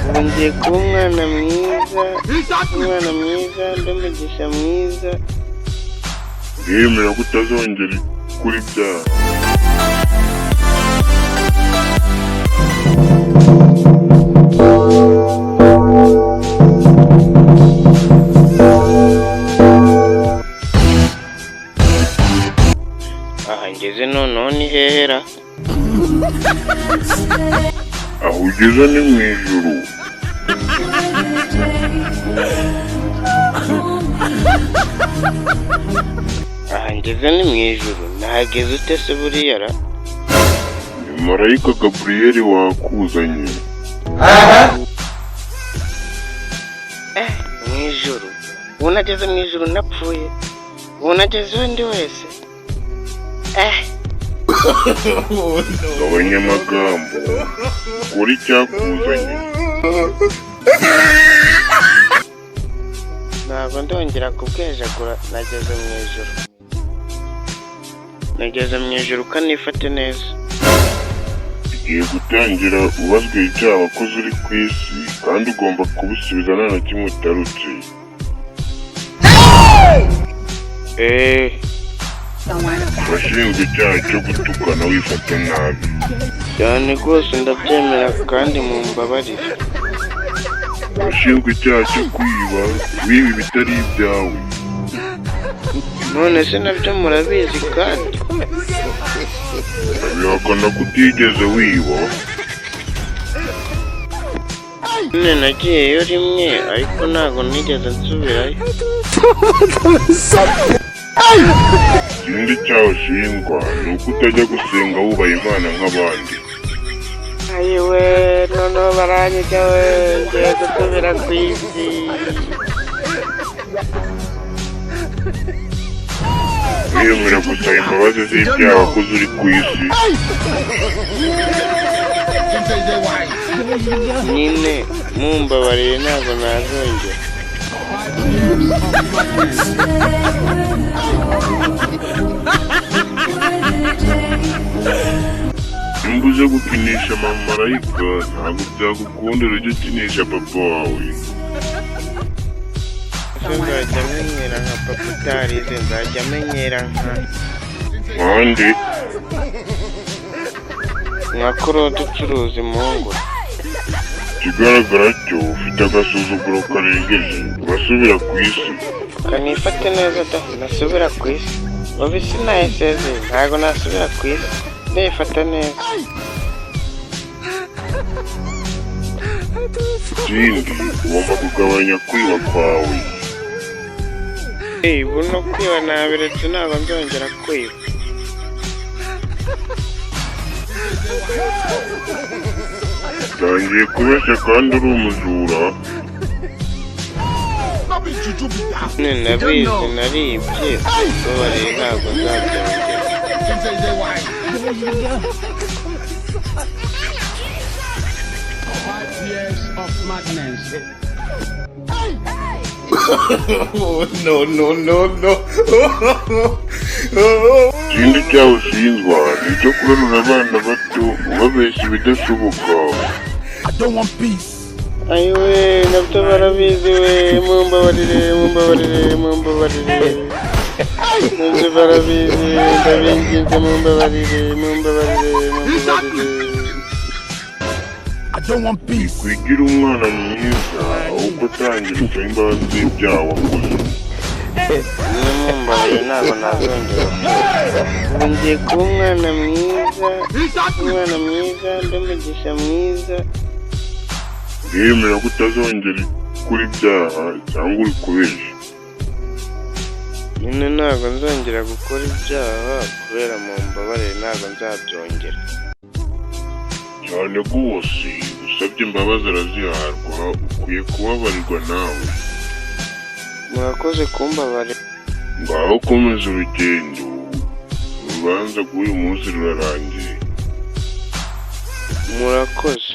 Ubu ngiye kuba umwana mwiza, umwana mwiza, mbe mugisha mwiza. Ndemera ko utazongera gukora ibyaha. Aha ngeze noneho ni hehera? Aho ugeze ni mu ijuru. Aha ngeze ni mu ijuru, nahageze ute se buriya ra? Ni marayika Gaburiyeli wakuzanye. Eh, mu ijuru. Ubu nageze mu ijuru napfuye. Ubu nageze undi wese. Eh, Gabanya amagambo, ukore icyakuzanye. Ntabwo ndongera kubwejagura, nageze mu ijuru. Nageze mu ijuru ukanifate neza. Ugiye gutangira ubazwa icyaha wakoze uri ku isi, kandi ugomba kubisubiza nta na kimwe utarutse. Eh, Urashinzwe icyaha cyo gutukana wifata nabi. Cyane rwose ndabyemera kandi mumbabarire. Urashinzwe icyaha cyo kwiba, wiba ibitari ibyawe. None se nabyo murabizi kandi? Urabihakana ko utigeze wiba. Nyine nagiyeyo rimwe ariko ntabwo nigeze nsubirayo. Ikindi cyaha ushinjwa ni uko utajya gusenga wubaha Imana nk'abandi. Ayiwe, noneho baranyica we, ngiye gusubira ku isi. Wiyemera gusaba imbabazi z'ibyaha wakoze uri ku isi. Nyine mumbabariye ntabwo nazongera. Nimba uje gukinisha mamarayika, ntabwo byagukundira ujye ukinisha papa wawe. Ese nzajya amenyera nka papa utarize, nzajya amenyera nka Kandi nka Claude ucuruza impungure. Ikigaragara cyo ufite agasuzuguro karengeje, urasubira ku isi. Kanifate neza da, nasubira ku isi. Ubu isi nayisezeye, ntabwo nasubira ku isi. Ndifata neza. Ikindi ugomba kugabanya kwiba kwawe. Hey, buno kwiba nabiretse, ntabwo nzongera kwiba. Utangiye kubeshya kandi uri umujura. Nyine nabizi naribye, mbabarire ntabwo nzabyongera. 5 years of madness. No, no, no, no. Ikindi cyaha ushinjwa ni icyo kurarura abana bato ubabeshya ibidashoboka. I don't want peace. Ayiwe, nabyo barabizi we, mumbabarire, mumbabarire, mumbabarire. Nabyo barabizi, ndabinginze mumbabarire, mumbabarire, mumbabarire. I don't want peace. Kwigira umwana mwiza, ahubwo tangira usabe imbabazi z'ibyaha wakoze. Nyine mumbabarire ntabwo nazongera. Ubu ngiye kuba umwana mwiza, umwana mwiza, mbe mugisha mwiza. Ndemera ko utazongera gukora ibyaha cyangwa uri kubeshya. Nyine ntabwo nzongera gukora ibyaha kubera mumbabarire ntabwo nzabyongera. Cyane rwose, usabye imbabazi arazihabwa, ukwiye kubabarirwa nawe. Murakoze kumbabarira. Ngaho komeza urugendo, urubanza rw'uyu munsi rurarangiye. Murakoze.